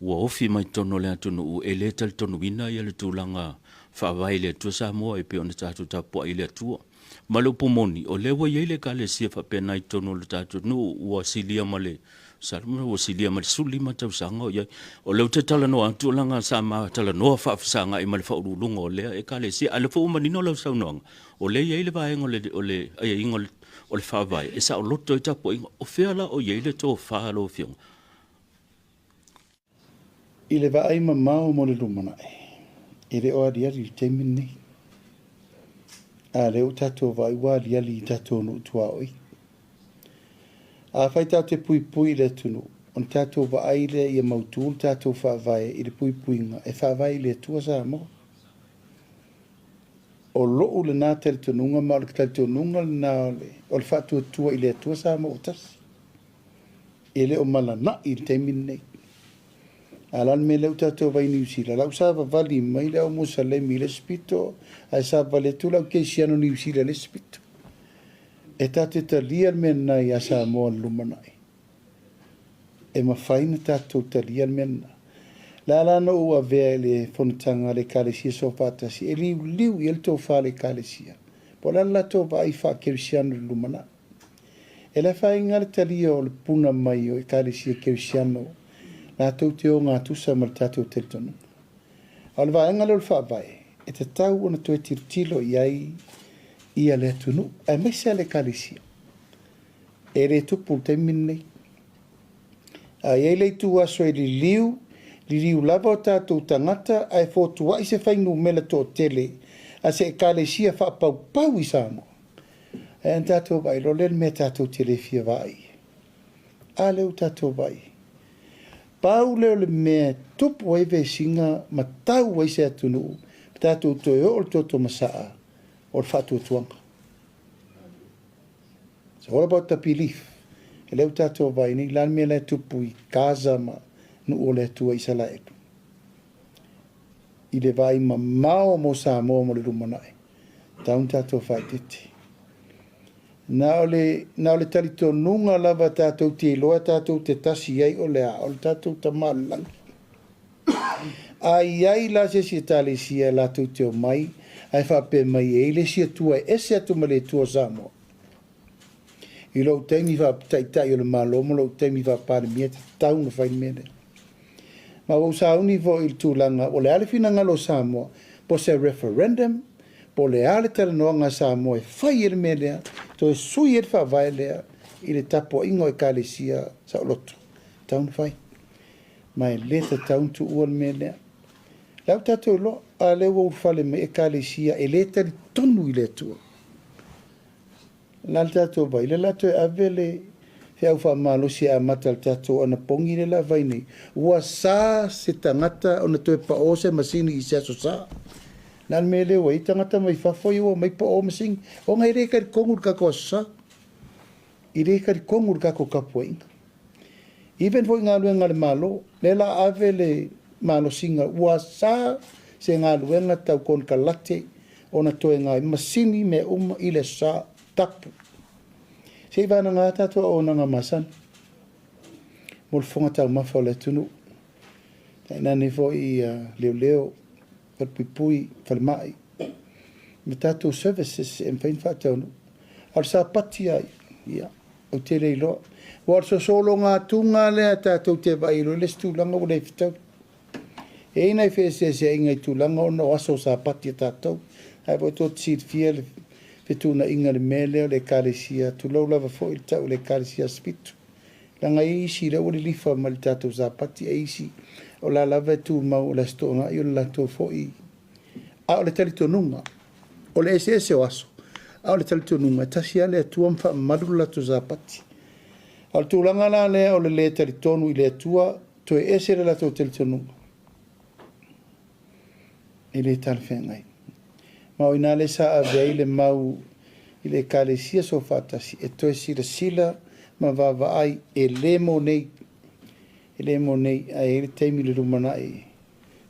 ua ofi mai totonu o le atunuu e le talitonuina ia le tulaga faavae i le Atua Samoa e pei ona tatou tapuai i le Atua. Ma le upu moni, o lea ua i ai le Ekalesia faapena i totonu o le tatou nuu ua silia ma le masalo ua silia ma le 15 tausaga o i ai. O lea ou te talanoa atu leaga sa ma talanoa faafesagai ma le faauluuluga o lea Ekalesia, a o lea foi ua manino lau saunoaga, o lea e i ai le vaega o le, o le aiaiga o le, o le Faavae e saoloto ai tapuaiga. O fea la o i ai le tofa lau Afioga? I le vaai mamao mo le lumanai, e le o aliali i le taimi lenei. A lea ua tatou vaai ua aliali i tatou nuu tuaoi. Afai tatou te puipui i le atunuu, ona tatou vaai lea ia mautu le tatou faavae i le puipuiga e faavae i le Atua Samoa. O lou lena talitonuga ma o le talitonuga lena o le, o le faatuatua i le Atua Samoa ua tasi. E le o malanai i le taimi lenei. A o le a le mea lea ua tatou vaai i Niu Sila? La ua savavali mai le au Musalemi i le isi pito, ae savavali atu le au Kerisiano Niu Sila i le isi pito. E tatou te talia le mea lena ia Samoa i le lumanai. E mafai ona tatou talia le mea lena. O le a la na ou avea i le fonotaga a le Ekalesia Soofaatasi e liuliu i ai le tofa a le Ekalesia, po o le a le latou vaai faa-kerisiano i le lumanai. E le afaina le talia o le puna mai o Ekalesia Kerisiano latou te ogatusa ma le tatou talitonuga. A o le vaega lea o le Faavae, e tatau ona toe tilotilo i ai ia le atunuu, aemaise lava le Ekalesia. E le tupu i le taimi lenei. A i ai le ituaso e liliu, liliu lava o tatou tagata ae fotuai se fuainumera toatele a se Ekalesia faapaupau i Samoa. Ae ana tatou vaai loa lea i le mea tatou te le fia vaai i ai. A lea ua tatou vaai i ai. Pau lea o le mea e tupu ai vesiga ma tau ai se atunuu ma tatou toe oo i le toto masaa o le faatuatuaga. It's all about the belief. E lea ua tatou vaai nei, la le mea la e tupu i Gaza ma nuu o le Atua Isalaelu. I le vaai mamao mo Samoa mo le lumanai, tau na tatou faaeteete. Na o le, na o le talitonuga lava tatou te iloa tatou te tasi ai o le a, o le tatou Tama o le lagi. A i ai la se isi Ekalesia latou te omai ae faapea mai e i ai le isi Atua e ese atu ma le Atua o Samoa, i lou taimi faa-Taitai o le Malo ma lou taimi faa-Palemia, e tatau ona fai le mea lea. Ma ua ou sauni foi i le tulaga o le a le finagalo o Samoa, po o se referendum, po o le a le talanoaga a Samoa e fai ai le mea lea, toe sui ai le faavae lea i le tapuaiga o Ekalesia saoloto. E tatau ona fai. Ma e le tatau ona tuua le mea lea. La ua tatou iloa, a lea ua ulufale mai Ekalesia e le talitonu i le Atua. La le tatou vai, lea la toe ave le feau faamalosi e amata le tatou anapogi lea la vai nei. Ua sa se tagata ona toe pao se masini i se aso sa. La le mea lea ua i tagata mai fafo ia ua mai pao masini. Ona e le talitonu le tatou aso sa. E le talitonu le tatou tapuaiga. Even foi galuega a le Malo, lea la ave le malosiga ua sa se galuega tau konekarate ona toe gaoioi masini mea uma i le sa tapu. Se i vanaga tatou auaunaga masani mo le fofoga taumafa o le atunuu. Tainane foi leoleo, falepuipui, falemai ma tatou services e mafai ona faataunuu. A o le sapati lava ia, ou te le iloa. Aua o le sosologa atuga lea tatou te vaai ai loa i le isi tulaga ua le fetaui. E i ai nai feeseeseaiga i tulaga ona o aso sapati a tatou. Ae foi tou te silafia le fetuunaiga i le mea lea o le Ekalesia, tulou lava foi le tau o le Ekalesia Aso Fitu. Leaga e i ai isi lea ua lilifa mai i le tatou sapati, e i ai isi o la lava e tumau o le Aso Toonai o le latou foi. A o le talitonuga, o le eseese o aso, a o le talitonuga, e tasi lava le Atua ma faamamalu le latou sapati. A o le tulaga la lea o le le talitonu i le Atua, toe ese le latou talitonuga. E le talafeagai. Ma o ina lea sa ave ai le mau i le Ekalesia Soofaatasi e toe silasila ma vaavaai e le mo nei, e le mo nei, ae i ai le taimi i le lumanai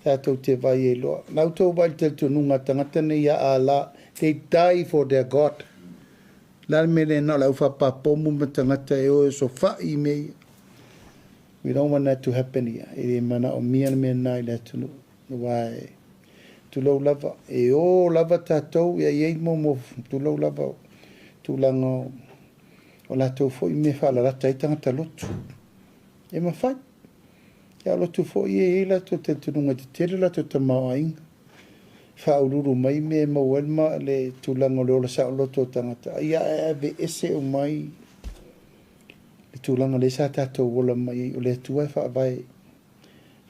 tatou te vaai ai loa. La outou vaai i le talitonuga a tagata nei ia Allah, they die for their God. La le mea lea na o le aufaapapomu ma tagata e o e osofai i mea ia. We don't want that to happen here. E le manaomia le mea lena i le atunuu. Aua e tulou lava, e o lava tatou, ia i ai mo tulou lava o tulaga o latou foi mea faalalata ai tagata lotu. E mafai. Ia o lotu foi e i ai latou talitonuga e tetele latou tamaoaiga. Faaululu mai mea e maua ai ma le tulaga o le ola saoloto o tagata. Ia ae aveese umai le tulaga lea sa tatou ola mai ai o le Atua e faavae,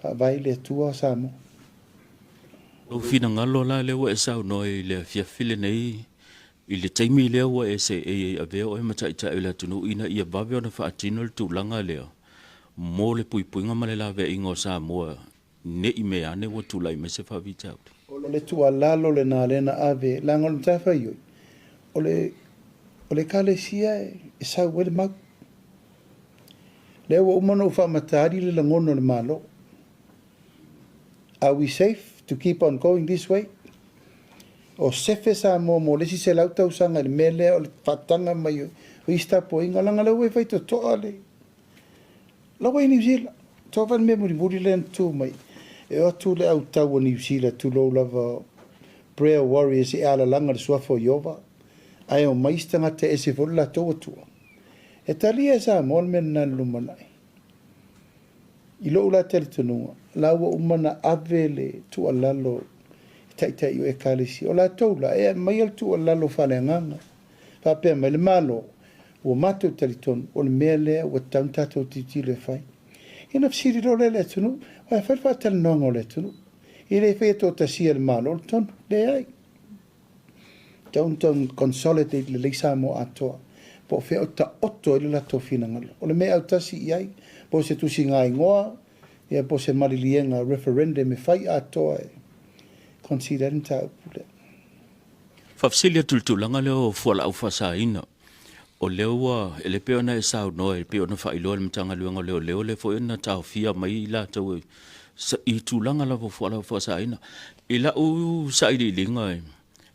faavae i le Atua o Samoa. Lou finagalo la lea ua e saunoa i le afiafi lenei, i le taimi lea ua e seei ai avea oe ma taitai o le atunuu ina ia vave ona faatino le tulaga lea mo le puipuiga ma le laveaiga o Samoa ne i mea ane ua tulai mai se faafitauli. O le tuualalo lena lea na ave, leaga o le matafaioi, o le, o le Ekalesia e sau ai le mau. Lea ua uma ona ou faamatali le lagona o le Malo. Are we safe to keep on going this way? O sefe Samoa mo le isi 100 tausaga i le mea lea o le faataga mai o isi tapuaiga, leaga lea ua e faitotoa le La ua i Niu Sila, toa fai le mea mulimuli lea na tu mai, e o atu le autau a Niu Sila, tulou lava, prayer warriors e alalaga le suafa o Ieova, ae omai isi tagata e ese foi le latou Atua. E talia e Samoa le mea lena i le lumanai. I lou la talitonuga, la ua uma na ave le tuualalo i taitai o Ekalesia. O latou la, e aumaia le tuualalo faaleagaga, faapea mai le Malo, Ua matou talitonu, o le mea lea ua tatau ona tatou tilotilo e fai. Ia ona fesili loa lea i le atunuu, aua e fai le faatalanoaga o le atunuu. E le faia toatasia e le Malo le tonu. Leai. Tatau ona tau consolidate lelei Samoa atoa, po o fea o taoto ai le latou finagalo. O le mea e autasi i ai, po o se tusiga-igoa, ia po o se maliliega, referendum e fai atoa e consider ai le mataupu lea. Faafesili atu i le tulaga lea o fualaau faasaina. O lea ua, e le pei ona e saunoa, e pei ona faailoa e le Matagaluega o Leoleo, lea foi na taofia mai i latou i tulaga lava o fualaau faasaina. I lau sailiiliga,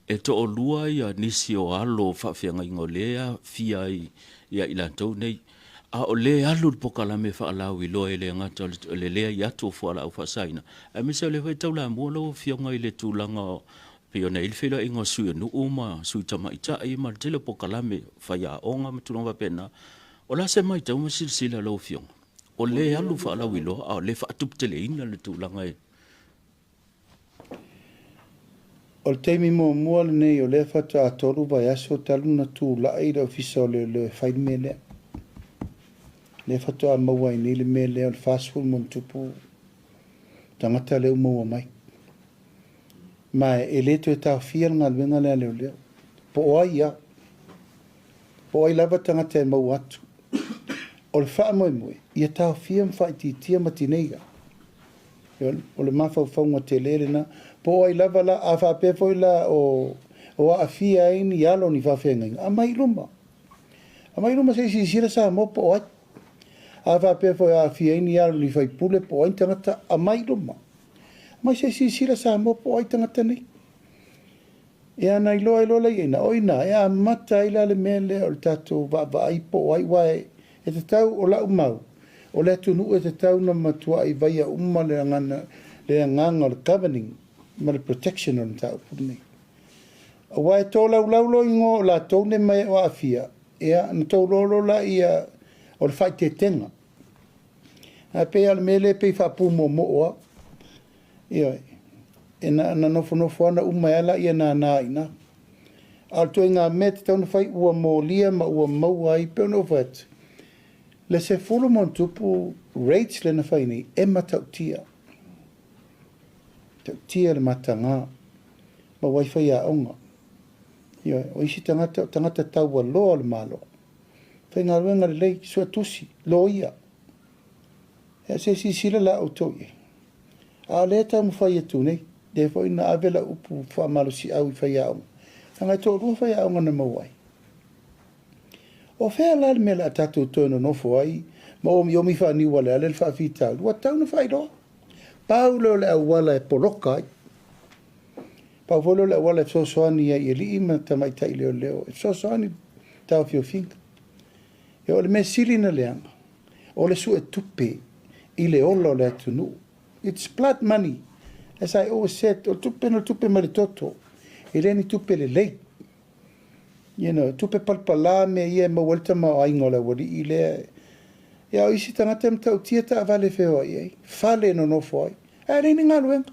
e toalua ia nisi o alo o faafeagaiga o lea e aafia ai ia i latou nei. A o lea e alu le polokalame faalauiloa e le gata o le leai atu o fualaau faasaina, aemaise o lea foi e taulamua lau Afioga i le tulaga pei ona i ai le feiloaiga o sui o nuu ma sui tamaitai ma le tele o polokalame faiaoga ma tulaga faapena. O le a se matau ma silasila a lau Afioga? O lea e alu faalauiloa a o lea e faatuputeleina le tulaga e. O le taimi muamua lenei o lea faatoa 3 vaiaso talu ona tulai le Ofisa o Leoleo e fai le mea lea. Lea faatoa maua ai nei le mea lea o le 40+ tagata lea ua maua mai. Ma e le toe taofia le galuega lea a leoleo. Po o ai lava, po o ai lava tagata e maua atu. O le faamoemoe, ia taofia ma faaitiitia ma tineia. O le mafaufauga tele lena. Po o ai lava la, a faapea foi la o, o aafia ai ni alo ni faafeagaiga, aumai i luma. Aumai i luma se i silasila Samoa po o ai. A faapea foi o aafia ai ni alo ni faipule po o ai ni tagata, aumai i luma. Mai se i silasila Samoa po o ai tagata nei. Ia na iloa ai loa lea i ina, o ina e amata ai la le mea lea o le tatou vaavaai po o ai, aua e tatau, o lau mau, o le atunuu e tatau ona matuai vaia uma le agaga, le agaga o le governing ma le protection o le mataupu lenei. Aua e tolaulau loa igoa o latou nei mai o aafia, ia ona tauloa loa laia o le faaeteetega. Ae pei lava o le mea lea e pei faapumoomoo lava. Ioe. E na, na nofonofo lava na uma ai lava laia nana i ina. A o le ituaiga mea e tatau ona fai, ua molia ma ua maua ai, pei ona ou fai atu, le 10+ rates lea na fai nei, e matautia. Matautia le mataga. Maua ai faiaoga. Ioe. O isi tagata, o tagata taualoa o le Malo. Faigaluega lelei, suetusi, loia. Ia se i silasila la outou i ai. A o lea e taumafai atu nei, lea foi na ave lau upu faamalosiau i faiaoga, leaga e toalua faiaoga na maua ai. O fea la le mea o le a tatou toe nonofo ai ma omiomi faaniu aleale le faafitauli? Ua tatau ona faailoa. Pau lea o le auala e poloka ai. Pau foi lea o le auala e fesoasoani ai i alii ma tamaitai leoleo, e fesoasoani i taofiofiga. E o le mea sili na leaga, o le suetupe i le ola o le atunuu. It's blood money. As I always said, o le tupe na o le tupe mai le toto. E le ni tupe lelei. You know, tupe palapala mea ia e maua ai le tamaoaiga o le aualii lea. Ia o isi tagata e matautia taavale e feoai ai, fale e nonofo ai, ae leai ni galuega.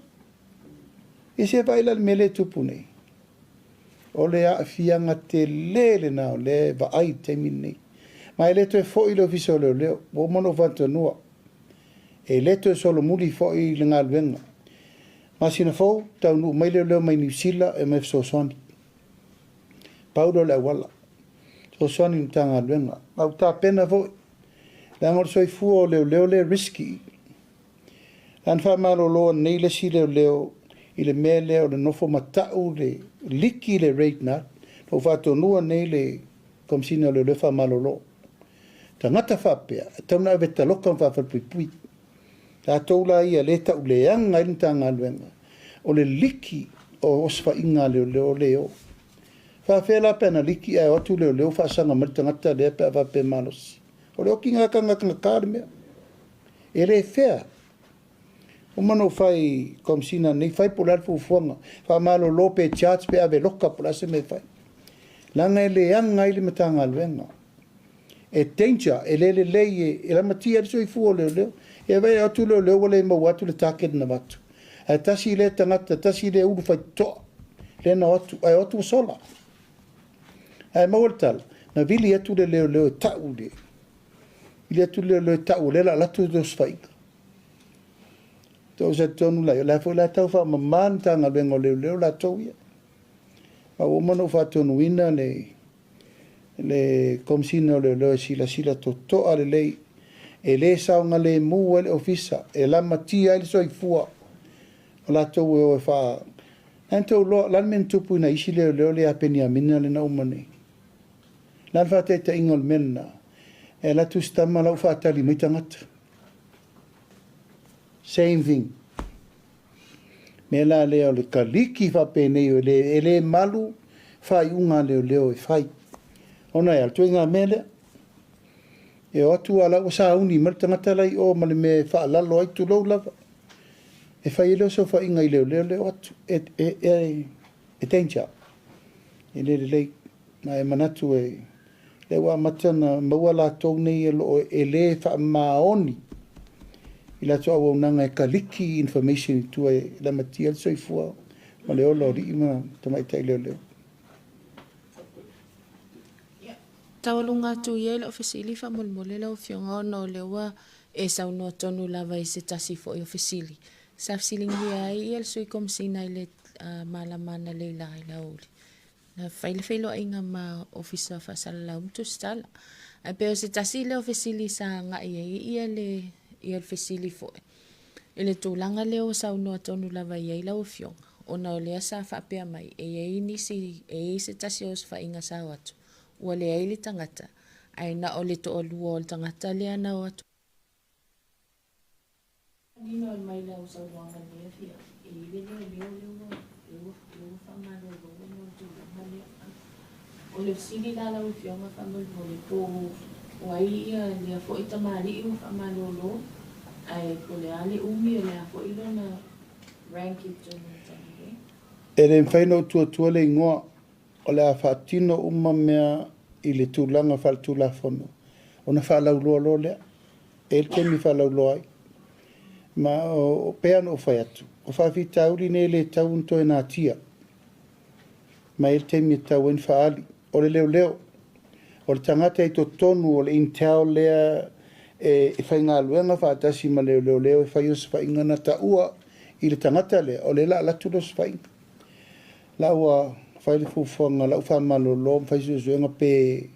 Ia se vaai la i le mea lea e tupu nei. O le aafiaga tele lena o lea e vaai i le taimi lenei. Ma e le toe foi le Ofisa o Leoleo, ua uma ona ou faatanoa. E le toe solomuli foi le galuega. Masina fou, taunuu mai leoleo mai Niu Sila e omai e fesoasoani. Pau lea o le auala. Fesoasoani i le Matagaluega. Ma ua tapena foi, leaga o le soifua o leoleo lea e risky. Na faamalolo nei le isi leoleo i le mea lea o le nofo mata'u le liki le rate na na ou faatonua nei le Komesina o Leoleo faamalolo. Tagata faapea, e tatau ona ave taloka ma faafalepuipui. Tatou la ia lea e tauleaga ai le Matagaluega, o le liki o osofaiga a leoleo lea e o. Faafefea la pe ana liki ae o atu leoleo faasaga mai le tagata lea pe a faapea e malosi. O le okiga tagagagata le mea. E le fair. Uma ona ou fai i Komesina nei, fai po o le a le fuafuaga, faamalolo pe charge pe ave loka po o le a se mea e fai. Leaga e leaga ai le Matagaluega. E danger, e le lelei, e lamatia ai le soifua o leoleo. Ia vaai atu leoleo ua le maua atu le target na avatu. Ae tasi lea tagata, tasi lea ulu faitotoa lea na o atu, ae o atu ua sola. Ae maua le tala, na vili atu le leoleo e tau le, vili atu le leoleo e tau o lea o le a alu atu le osofaiga. Tou talitonu la, o la foi la tau faamama le Matagaluega o Leoleo latou ia. Ma ua uma ona ou faatonuina le Komesina o Leoleo e silasila totoa lelei, e le saogalemu ai le ofisa, e lamatia ai le soifua o latou e o e faa... Na tou iloa, o le a le mea na tupu i nai isi leoleo lea ia Peniamina lea na uma nei? O le a le faataitaiga o le mea lena? E alu atu si tama la ua faatali mai tagata. Same thing. Mea la lea o le kaliki faapenei e le, e le malu faaiuga a leoleo e fai. Ona e a le ituaiga mea lea. E o atu a la ua sauni mai le tagata la i o ma le mea e faalalo ai, tulou lava. E fai ai lea o saofaiga i leoleo lea o atu. E, e, e, e danger. E le lelei. Ma e manatu e, lea ua amata ona maua latou nei o lo o e le faamaoni i latou auaunaga e kaliki information i tua e lamatia le soifua ma le ola o alii ma tamaitai leoleo. Taualuga atu ia i lau fesili faamolemole lau Afioga ona o lea ua e saunoa tonu lava i se tasi foi o fesili sa fesiligia ai ia le Sui Komesina i le malama analeila i le aoauli. Na fai le feiloaiga ma Ofisa Faasalalau ma Tusitala. Ae pei o se tasi lea o fesili sa agai ai ia le, ia le fesili foi i le tulaga lea ua saunoa tonu lava i ai lau Afioga, ona o lea sa faapea mai e i ai nisi, e i ai se tasi o osofaiga sa o atu, ua leai le tagata, ae na o le toalua o le tagata lea na o atu. Manino ai mai lau saunoaga i lenei afiafi, e i ai le leoleo lea ua, lea ua, lea ua faamalolo ona o le tulaga lea. O le fesili la lau Afioga faamolemole, po o ai ia lea foi tamalii ua faamalolo, ae po o le a le umi o le a foi lona rank i totonu o le Matagaluega? E le mafai ona ou tuatua le igoa, o le a faatino uma mea i le tulaga faaletulafono ona faalauloa loa lea. E i ai le taimi e faalauloa ai. Ma o pei ona ou fai atu, o faafitauli nei e le tatau ona toe natia. Ma e i ai le taimi e tatau ai ona faaali. O le leoleo, o le tagata i totonu o le intel lea e faigaluega faatasi ma le leoleo e fai osofaiga na taua i le tagata lea, o lea o le a alu atu le osofaiga. La ua fai le fuafuaga, la ua faamalolo ma fai suesuega pe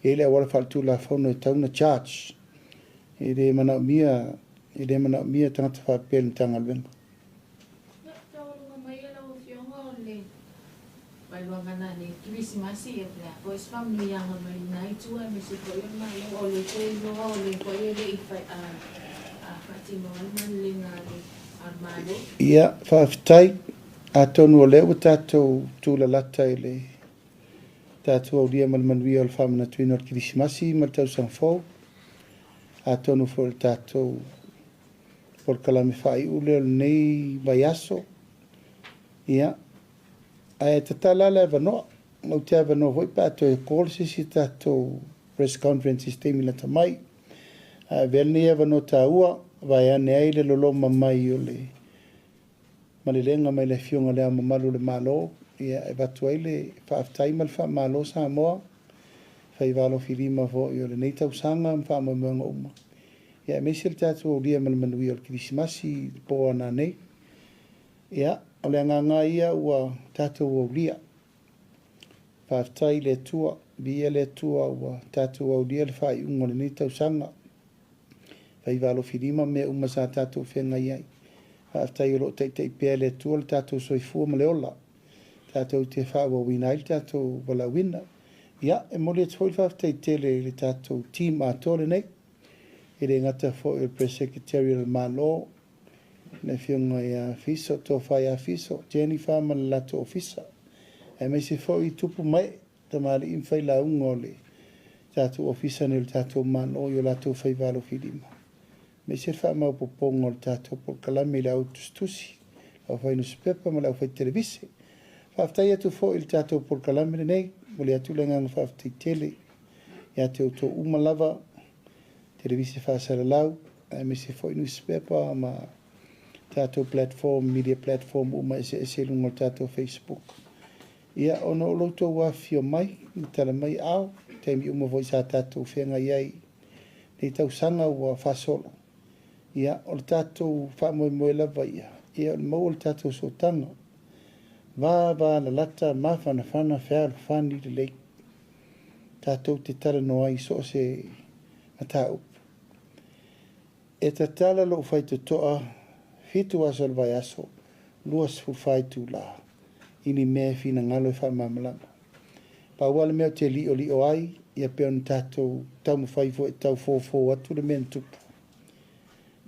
i ai le auala faaletulafono e tatau ona charge. E le manaomia, e le manaomia tagata faapea i le Matagaluega. Ia, taualuga mai e lau Afioga o le vailuaga nanei Kerisimasi, ia po o le a foi se faamanuiaga mai lena itu aemaise foi o le Malo, o lea toe iloa o lea foi e le i fai, a, a faatinoa le malelega a le, a le Malo. Ia, faafetai. Atonu o lea ua tatou tulalata i le tatou aulia ma le manuia o le faamanatuina o le Kerisimasi ma le Tausaga Fou, atonu foi o le tatou polokalame faaiu lea o lenei vaiaso. Ia, ae tatala le avanoa, ou te avanoa foi pe a toe call se isi tatou press conference i se taimi lata mai. Ae avea lenei avanoa taua, vaeane ai le loloma mai o le malelega mai le Afioga i Le Ao Mamalu o le Malo, ia, e avatu ai le faafetai ma le faamalo Samoa, faiva alofilima foi o lenei tausaga ma faamoemoega uma. Ia, aemaise le tatou aulia ma le manuia o le Kerisimasi i le po a nanei. Ia, o le agaga ia ua tatou aulia. Faafetai i le Atua, viia le Atua ua tatou aulia le faaiuga o lenei tausaga. Faiva alofilima mea uma sa tatou feagai ai. Faafetai o lo o taitai pea e le Atua le tatou soifua ma le ola, tatou te faaauauina ai le tatou valaauina. Ia, e momoli atu foi le faafetai tele i le tatou team atoa lenei, e le gata foi o le Press Secretary o le Malo, le Afioga ia Fiso, Tofa ia Fiso, Jennifer ma le latou ofisa, aemaise foi tupu ma ee, tamalii ma failauga o le tatou ofisa nei o le tatou Malo i o latou faiva alofilima. Aemaise le faamaopoopoga o le tatou polokalame i le au tusitusi, le aufai nusipepa ma le aufai televise. Faafetai atu foi i le tatou polokalame lenei, momoli atu le agaga faafetai tele ia te outou uma lava, televise faasalalau, aemaise foi nusipepa ma tatou platform, media platform uma eseese i luga o le tatou Facebook. Ia, ona o lo outou afifio mai, ma tala mai ao, taimi uma foi sa tatou feagai ai nei tausaga ua faasolo. Ia, o le tatou faamoemoe lava ia, ia o le maua o le tatou sootaga. Va va lalata, mafanafana, fealofani lelei. Tatou te talanoa ai i so o se mataupu. E tatala lou faitotoa fitu aso o le vaiaso, 24 itula, i ni mea e finagalo e faamalamalama. Pau lava le mea ou te liolio ai, ia pei ona tatou taumafai foi e tau fofo atu le mea na tupu,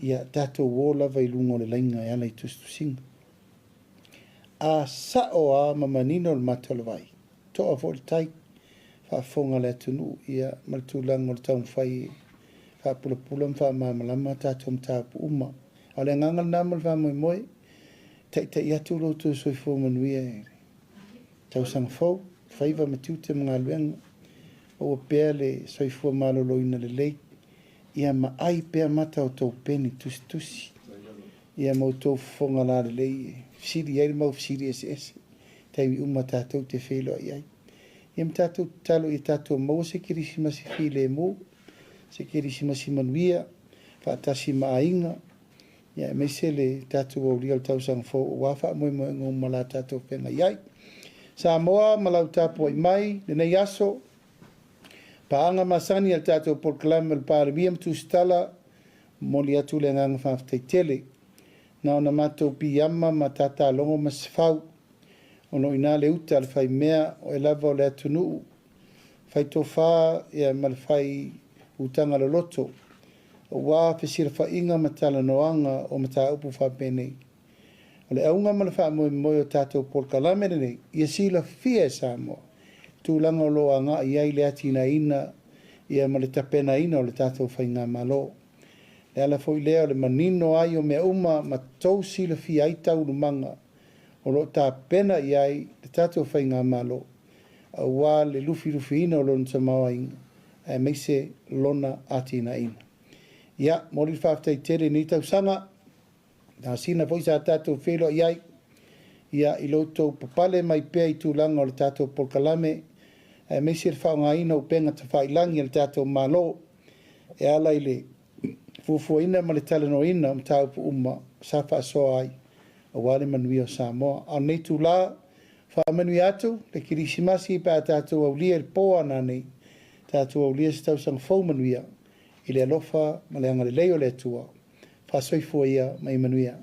ia tatou o lava i luga o le laina e ala i tusitusiga. A sao lava ma manino le mata o le vai, toa foi le tai, faafofoga le atunuu, ia, ma le tulaga o le taumafai e faapulapula ma faamalamalama tatou mataupu uma. A o le agaga lena ma le faamoemoe, taitai atu lo outou soifua manuia i le tausaga fou, faiva ma tiute ma galuega, maua pea le soifua maloloina lelei, ia ma ai pea mata o tou peni tusitusi, ia ma outou fofoga lalelei e fesili ai le mau fesili eseese, taimi uma tatou te feiloai ai. Ia ma tatou tatalo ia tatou maua se Kerisimasi filemu, se Kerisimasi manuia, faatasi ma aiga, ia aemaise le tatou aulia o le tausaga fou aua faamoemoega uma o le a tatou feagai ai. Samoa ma lau tapuai mai lenei aso, paaga masani a le tatou polokalame o le Palemia ma Tusitala, momoli atu le agaga faafetai tele. Na ona matou piiama ma tatalogo ma sefau, ona o i ina le uta a le faimea, o oe lava o le atunuu fai tofa ia ma le fai utaga loloto, aua fesilafaiga ma talanoaga o mataupu faapenei. O le auga ma le faamoemoe o tatou polokalame lenei, ia silafia e Samoa tulaga o lo o agai ai le atinaeina ia ma le tapenaina o le tatou faigamalo. Le ala foi lea o le manino ai o mea uma ma tou silafia ai taualumaga o lo o tapena i ai le tatou faigamalo aua le lufilufiina o lona tamaoaiga aemaise lona atinaeina. Ia, momoli le faafetai tele i lenei tausaga, masina foi sa tatou feiloai ai, ia, i lo outou papale mai pea i tulaga o le tatou polokalame, aemaise le faaaogaina o upega tafailagi a le tatou Malo e ala i le fuafuaina ma le talanoaina o mataupu uma sa faasoa ai aua le manuia o Samoa. A o lenei itula, faamanuia atu le Kerisimasi pe a tatou aulia i le po a nanei, tatou aulia se tausaga fou manuia i le alofa ma le agalelei o le Atua. Faasoifua ia ma ia manuia.